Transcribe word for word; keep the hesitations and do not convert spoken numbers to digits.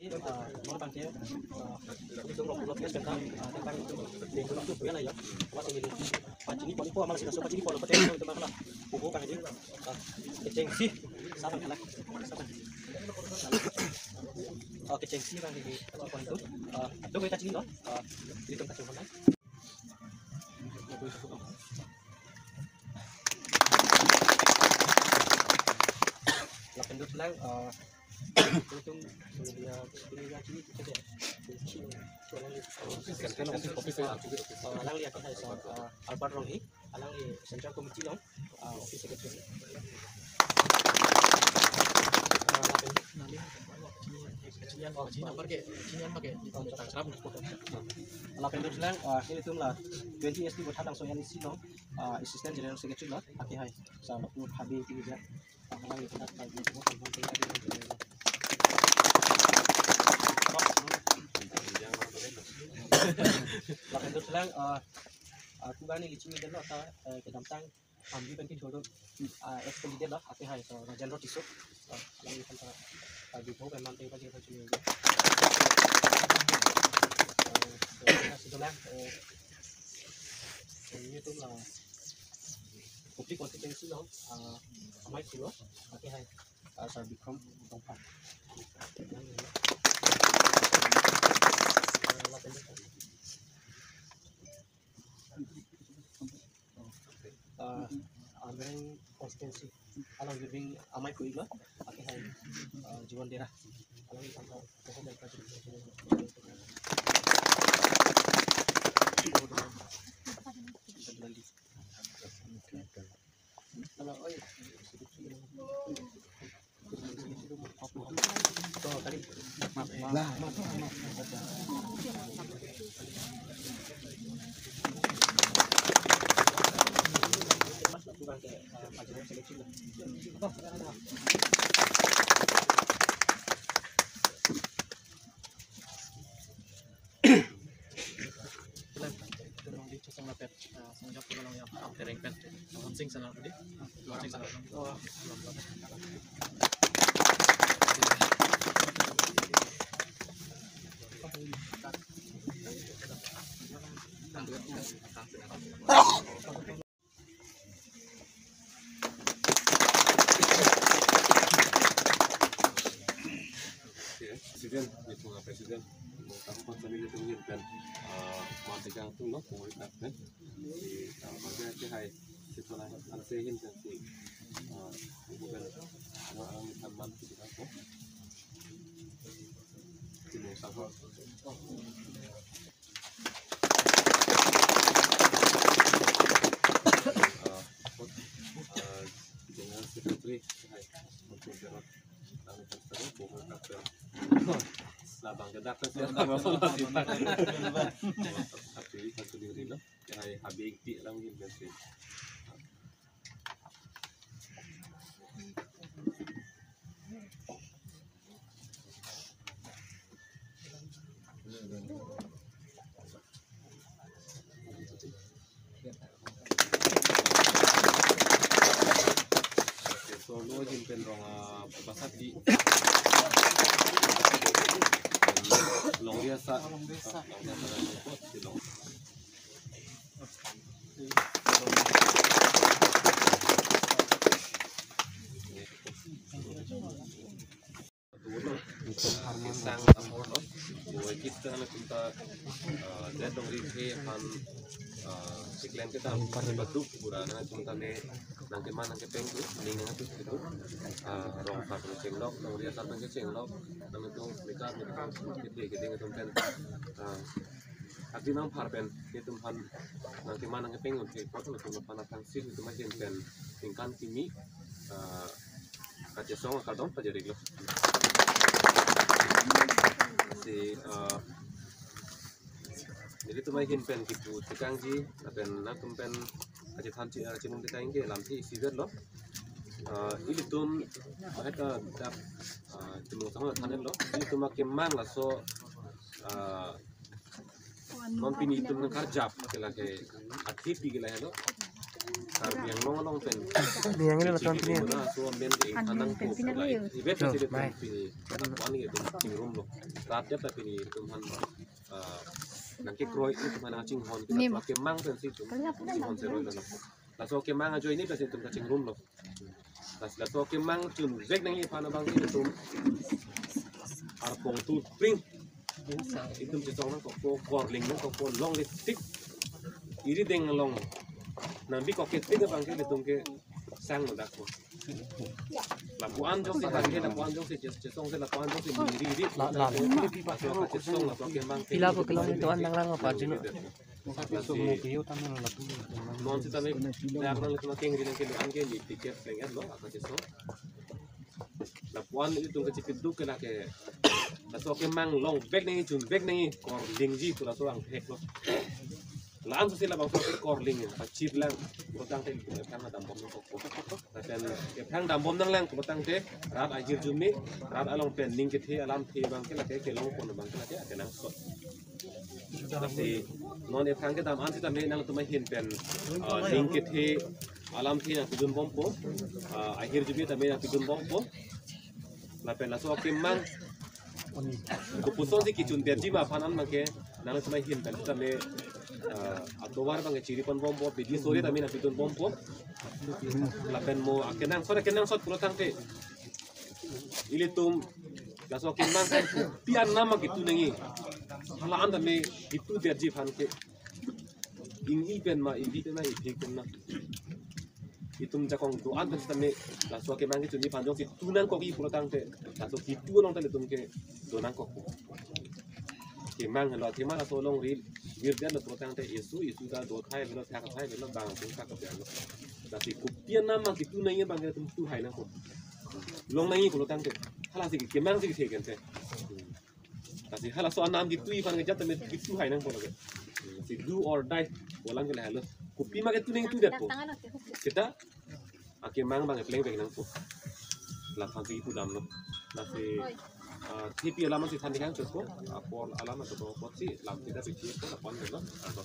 Ah, non abang ke, ah, itum rong puluh pias bengkang, ah, tentang itum, itum, itum, ya, ya. Amat sini, pachini pon ipo amat sini, so pachini pon, pachini pon, itum amat, buku kang ini, ah, kechengsi, salam halak, salam. Oh, kechengsi abang ini, pachini pon itum, ah, itum kita chini, no? Ah, itum kachung pon. Lapen dotlang, eh, itum media, media chini kita, eh, alangli, eh, alangli akhai so, eh, Albert Ronghi, alangli Central Committee along, eh, Office Secretary. Eh, lapen, lapen dotlang, eh, ilitum la twenty S T Boithalangso N E C along, ah, Assistant General Secretary la, akhai, sa lapu phabi ti ja. Lapen dotlang, ah, ah, kubani liching ni delo ta, eh, kedamtang, ambi pen kithoro, ah, ex candidate lo, akhai so Rajendra Tisso. Ah, alangli aphan ta, ah, bipho pen man te pagi pagi ni. Ah, so, na si dolang, eh, eh, itum la Kopili constituency along, ah, amei kulo, akhai, ah, Sir Bikram Tongphar. Ah, Amreng constituency along giving amei kuilo, akhai, ah, Jiwan Dera. Alangli aphan ta, President, itum a President, mo tahu kon kami itu mungkin pen, eh, mati kang tung lo, kung ita pen. Di, eh, maka ke hai, situ lah, ang sehin kan si, eh, ibu kan, ano ang ikan man, kita ko. Sini, sama. Ah, ah, General Secretary, hai, untuk General, kami kan sering buka kafe. Labang kedak kan sih, labang solo sih. Tapi satu diri lo, hai, habis di lang gitu sih. Solo jin pen rong, ah, pasat di. Longri asa. Longri asa. Sang amor lo, boy kita na kunta, eh, dia dong ri he han, eh, siklen kita batu pura na kunta ne nangkeman nangkepeng tu, ning nang tu itu, eh, rong sar chenglok, rong ria sar chenglok, nang itu mereka mereka gede gede ngitum pen, eh, ati nangpar pen, itum han nangkeman nangkepeng untuk pot ngitum aphan aphan sih itum ahin pen tingkan kimi, eh, kachesong akardom pajir-iklo. Si, eh, jadi itum ahin pen kipu tekangji, lapen nangtum pen kachethan chi, eh, chinum tekangji, lamthe isi vet lo. Eh, ilitum, maheta dak, eh, chinum sama than lo. Ilitum akemang laso, eh, non pini itum nangkarjap ke lake atipi ke lahelo. Karbi Anglong along pen. Yang ini lakukan pini. Muna so men ke an kanang pen ko pini lai. Ibe so, pini mai. Pini. Kata kuan ke tum tingrum lo. Rat jat ta pini itum aphan, ah, nangkekroi itum aphan nangchinghon ke, Nim. Laso akemang pensi itum chinghon seroi lo. Laso akemang ajoine pensi itum kachingrumlo. Laso, laso akemang chunvek nangji aphan abang ke itum arpong tu pring itum chesong nangkokpo, korling nangkokpo, longle tik iri deng along nangbi kok ke tik abang ke itum ke sang lo dak ko. Lapuan jongsi abang ke, lapuan jongsi ches-, chesong si lapuan jongsi miri ri. La, la. Laso kachesong, laso akemang ke. Pila po kilometer an nangrang apa, Jino? Lasi non sitame dak nanglitum akengri nangkelo an ke ni ticket pleng lo, aka chesong. Lapuan itum kachipiduk ke lake, laso akemang longvek nangji, chunvek nangji, korlingji pu laso angthek lo. La-an sosi labangso ke korling, pachit lang, pulotangte itum aphrang dambom nangkokpo. Lapen aphrang dambom nanglang pulotangte rat ahirjume, rat along pen ning kethe alamthe abang ke lake kelong pon abang ke lake akenangsot. Lasi non aphrang kedam an sitame nangtum ahin pen, ah, ning kethe alamthe nangpidunbompo, ah, ahirjume tame nangpidunbompo. Lapen laso akemang kopuson si kechundetji ma aphan an abang ke nangtum ahin pen sitame, ah, atovar abang ke chiri ponbompo, bidi sore tame nangpidunbompo. Lapen mo akenangsot, akenangsot pulotangte ilitum laso akemang kan pi an nama kitu nangji. Hala an tame kitudetji aphan ke inghi pen ma, inghi pen ma, inghi pen ma. Itum jakong do-an pen sitame laso akemang kechunji aphan jongsi tu nangkokji pulotangte laso kitu along ta itum ke do nangkokpo. Kemang henlo, athema laso alongri virdetlo pulotangte isu, isu ta do thai avelo, thak thai avelo, bang tum thak avelo. Lasi kopi an nama kitu nangji abang ke itum tu hai nangkok. Long nangji pulotangte. Halasi kemang si kethe kente. Lasi halaso anam kituji aphan ke jat tame kitu hai nangpo lake. Si do or die pu alam ke lahelo. Kopi ma kitu nangji tudetpo. Seta akemang abang plengvek nangpo. Laphan si kipudamlo. Lasi, ah, thepi alam si than dikang chotpo. Apor alam chotpo, apotsi lam kita pikir ko lapan delo. Ato.